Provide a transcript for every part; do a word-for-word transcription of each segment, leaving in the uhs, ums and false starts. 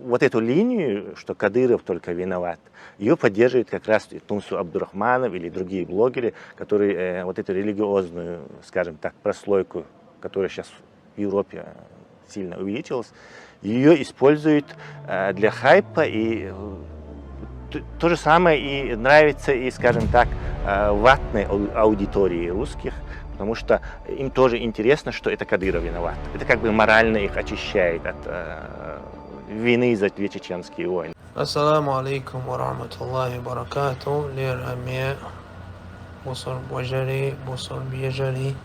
Вот эту линию, что Кадыров только виноват, ее поддерживает как раз и Тунсу Абдурахманов или другие блогеры, которые э, вот эту религиозную, скажем так, прослойку, которая сейчас в Европе сильно увеличилась, ее используют э, для хайпа и э, т- то же самое и нравится и, скажем так, э, ватной ау- аудитории русских, потому что им тоже интересно, что это Кадыров виноват. Это как бы морально их очищает от э, вины за две чеченские войны. Ассаламу алейкум ва рахматуллахи ва баракату. Лер аме бусур божари, бусур бежари.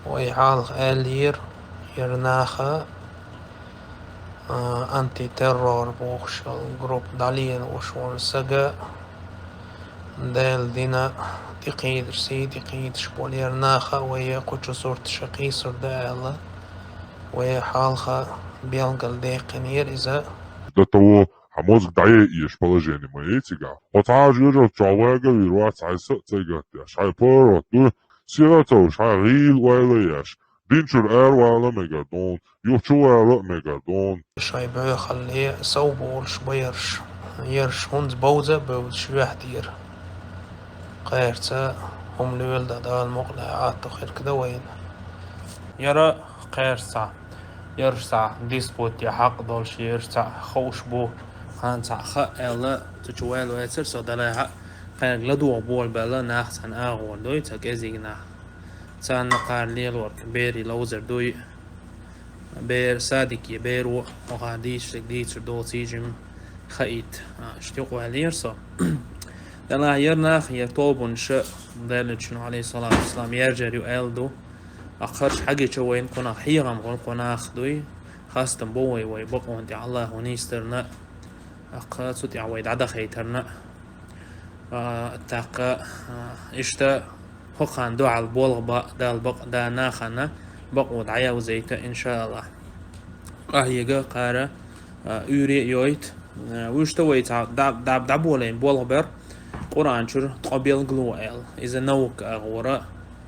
Ой халх элир, ернаха, антитеррор бохшал групп далиен ушван сага. Дел дина тикидш си, тикидш бол ернаха, ой кучу сурт шакисур да элла. Ой халха белгал дехин ер иза. До того, а мозг дае еш положение моей тига. Вот а жир вот чавага вирва цайса цайгат яш. Ай порот, ну, сира то, ай рил вайла яш. Динчур эр вайла мегадон, ючу вайла мегадон. Шай бехалле сау болш байерш. Ерш хунз бауза баузш вяхтир. Кайрца хум левел да дал мокла ату хиркда вайна. Яра кайрца. Ерш ца диспут я хак долш ерш ца хауш бу. Хан ца ха элла тучу вайл вайцер со далай ха. Кайр гладу бол бала нах цан агор дой ца кезигна. Цан накар лел ворк бери лаузер дой. Бер садик я беру оха диш дичур дол сижим хаит. Штюк вайлер со. Дала ер нах я тобун ша. Дала чун алейхи салату вассалам ер жарю элду. Ахарш хагича вайн кунах хигам гон кунах дуй. Хастам бо вай вай бакъон ти Аллах унистерна. Аха цут я вай дада хейтарна. Такъа ишта хокан дуал болба дал бакъ да нахана бакъо дая узейта иншаллах. Ахига кара ури йойт. Ушта вай та даб даб даб болен болбер. Къуран чур тъобел глу эл. Иза наука агъора.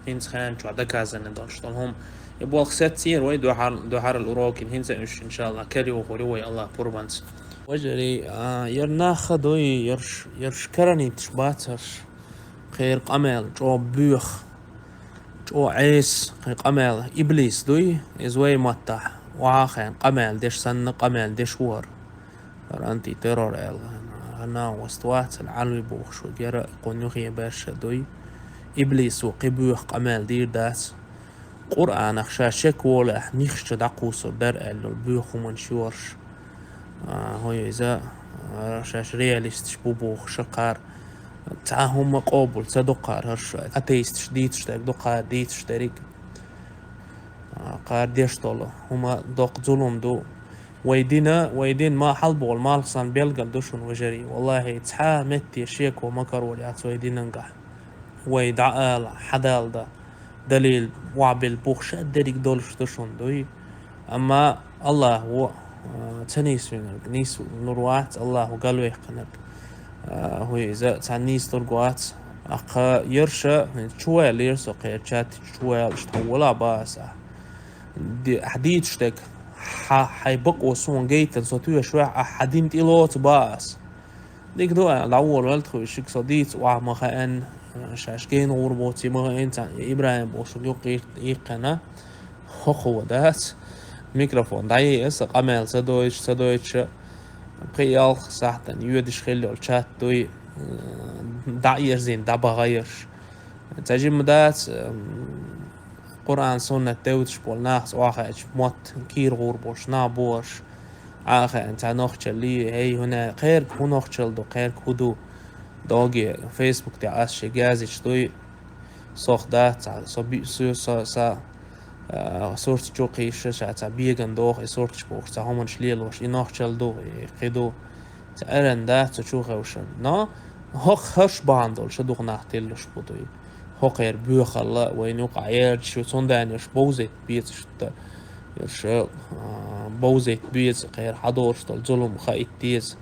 Хинц хан чуа доказано дон, что хум. И бол хсет сир вай духар духар урокин хинца уш иншаллах кали ухури вай Аллах пурбанц. Ваджари ер наха дой ерш ерш каранитш бацарш. Кхер къамел чо бух. Чо эс кхер къамел иблис дой из вай матта. Ва хан къамел деш санна къамел деш вар. Ар антитеррор эл. Ана ваствацал алви бухшу гера конюхи баша дой. Иблис ва къибух къамел дир дас. Къуръанах ша шек вола нихча дакъусур дар эллул бух хуман шуарш. Хой иза шаш реалистш бу бух шакар. Ца хума къобул ца дукъар харш. Атеистш дитш даг дукъар дитш дарик. Къар деш тола. Хума докъ зулум ду. Вай дина, вай дин ма хьалбол малхсан белгал душун ваджари. Валлахи, цхьа метте шеко макар валяц вай динанга. Вай даала, хьадалда, далил, вабил бух ша дерик долш душун дуй. Амма Аллах во цанис винарг, нис нур вац, Аллах галвехканарг. Хуй за цанис нур вац. Аха ерша чуэл ерса кхер чат чуэл штавала баса. Хадид штек хай бакъо сон гейтан со туеш вех а хадин тилоц баас. Дик дуа лаввал валт хуй шик со диц ва маха эн шаш ген гур боци маха эн цан Ибраим бошук юк иккана. Хохо дац. Микрофон дай эс къамел са дойч са дойч. Кыялх сахтан юдиш хиллол чат дуй. Да ерзин да багайш. Цажим дац. Къуръан суннат девдш бол нахс вахач мот кир гур бош на бош. Аха эн ца нохчал ли хей хуна кхерк ху нохчал ду кхерк худу. Доги Facebook те ас ши газич дуй. Сох да ца со би су со са сурт чу киш ша ца беган дох и сурт чу бох ца хоман шлелош и нохчал ду и киду. Ца аран да ца чу хавшан. Но хох хаш бандол ша дух нах теллуш будуй. Хокъер буьхалла вайн юкъа ерчу цунданеш бовзет бецшта. Ерша бовзет бец кхер хадорштал зулум хаит дез.